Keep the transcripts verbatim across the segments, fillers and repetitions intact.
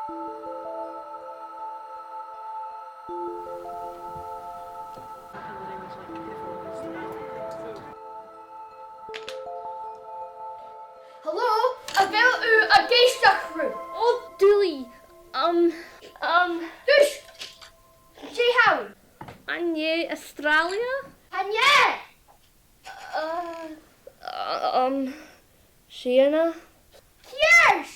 Hello, a bheil thu ag èisteachd rium? O, Dooley, um, um, Thuis! Dè th' ann? An e Astràilia? Chan e! Uh, uh, um, Sìona? Ceart!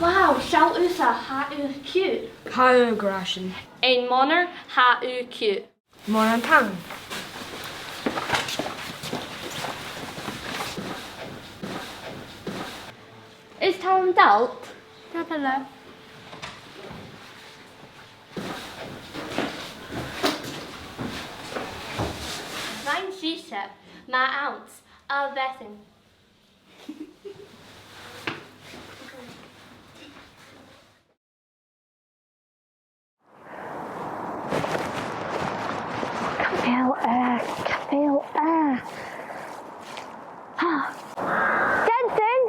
Wow, seall thusa, tha thu cute. Tha thu gu dearbh. Aon mònadh, tha thu cute. Mòran taing. Is toil leam d' fhalt. Tapadh leat. Rinn sibhse math anns a' mheeting. Càit a bheil e? Càit a bheil e? Ha. Denton,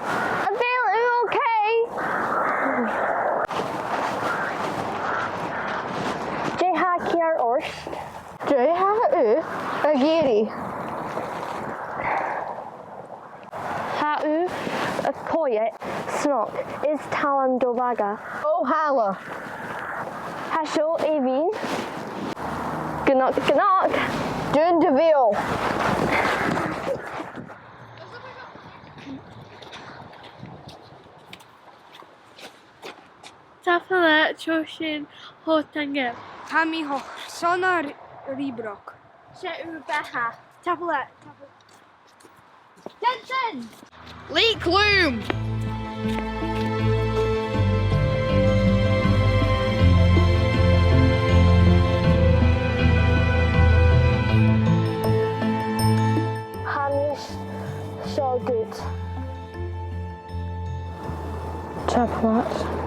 a bheil thu okay? Dè tha ceàrr ort? Dè tha thu ag iarraidh? Tha thu a' coimhead snog, is toil leam do bhaga. O, thalla. Tha seo èibhinn. Gnoc, gnoc. Dùin do bheul. Tapadh leat, tha sin cho taingeil. Tha mi cho sona ri-, ri bròg. 'S e ur beatha. Tapadh leat, tapadh leat. Denton! Leig leam! Tha mi s-, seo dhut. Tapadh leat.